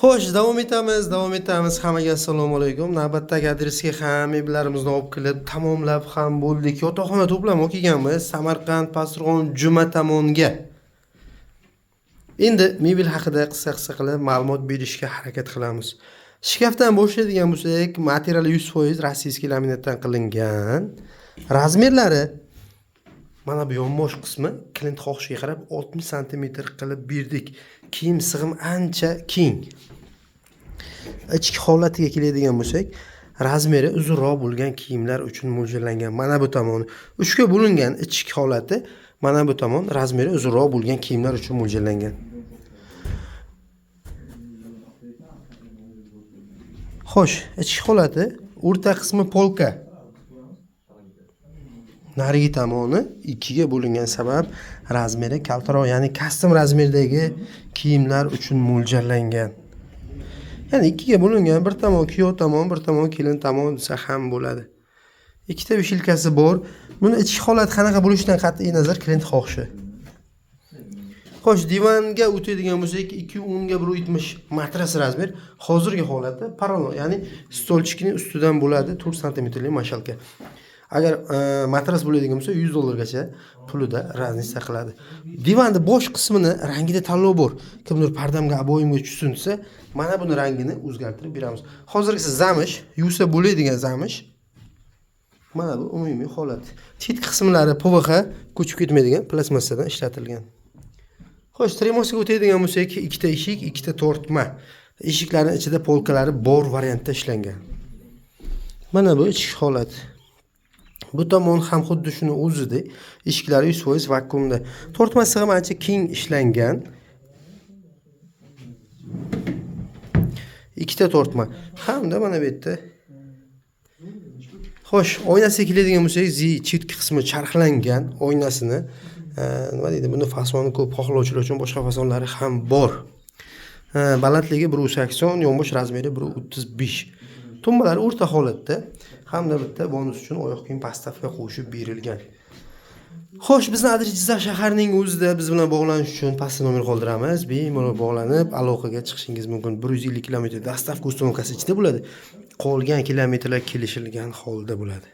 Xo'sh, davom etamiz, davom etamiz. Hammaga assalomu alaykum. Navbatdagi adresga ham mebellarimizni olib kelib, tamomlab ham bo'ldik. Yotoqxona to'plami olib kelganmiz Samarqand, Pastqo'rg'on, Juma tomonga. Endi mebel haqida qisqa-qisqa qilib ma'lumot berishga harakat qilamiz. Shkafdan boshlaydigan bo'lsak, materiali 100% rossiyskiy laminatdan qilingan. Razmerlari mana bu yonbosh qismi klient xohishiga qarab 60 santimetr qilib berdik. Kiyim sig'im ancha keng. Ichki holatiga keladigan bo'lsak, razmeri uzunroq bo'lgan kiyimlar uchun mo'ljallangan. Mana bu tomoni 3 ga bo'lingan ichki holati, mana bu tomon razmeri uzunroq bo'lgan kiyimlar uchun mo'ljallangan. Xo'sh, ichki holati o'rta qismi polka. Narigi tomoni 2 ga bo'lingan, sabab razmeri kaltaroq, ya'ni custom razmerdagi kiyimlar uchun mo'ljallangan. Ya'ni 2 ga bo'lingan, bir tomon kuyov tomon, bir tomon kelin tomon desa ham bo'ladi. Ikkita vishilkasi bor. Buni ichki holati qanaqa bo'lishidan qat'iy nazar klient xohishi. Xo'sh, divanga o'tadigan bo'lsak, 2.10 ga 1.70 matras razmer. Hozirgi holatda parallel, ya'ni stolchikning ustidan bo'ladi, 4 santimetrli mashalka. Agar matras bo'ladigan bo'lsa, 100 dollargacha pulida raznitsa qiladi. Divanning bosh qismini rangida tanlov bor. Kimdir pardamga, aboyimga tushsin desa, mana buni rangini o'zgartirib beramiz. Hozirgisi zamish, yuvsa bo'ladigan zamish. Mana bu umumiy holat. Chet qismlari PVX ko'chib ketmaydigan plastmassadan ishlatilgan. Xo'sh, tremosga o'tadigan bo'lsak, ikkita eshik, ikkita tortma. Eshiklarning ichida polkalari bor variantda ishlangan. Mana bu ichki holat. Bu tomon ham xuddi shuni o'zidek, eshiklari 100% vakuumda. Tortmasi ham ancha keng ishlangan. Ikkita tortma hamda mana bu yerda. Xo'sh, oynasiga keladigan bo'lsak, zi chetki qismi charxlangan oynasini, nima deydi, buni fasoni ko'p xohlovchilar uchun boshqa fasonlari ham bor. Balandligi 1.80, yonbosh razmeri 1.35. Tumbalari o'rta holatda hamda bitta bonus uchun oyoq kiyim podstavka qo'shib berilgan. Xo'sh, bizni adres Jizzax shaharining o'zida. Biz bilan bog'lanish uchun pastda nomer qoldiramiz. Bemalol bog'lanib, aloqaga chiqishingiz mumkin. 150 kilometr dostavka ustanovkasi ichida bo'ladi. Qolgan kilometrlar kelishilgan holda bo'ladi.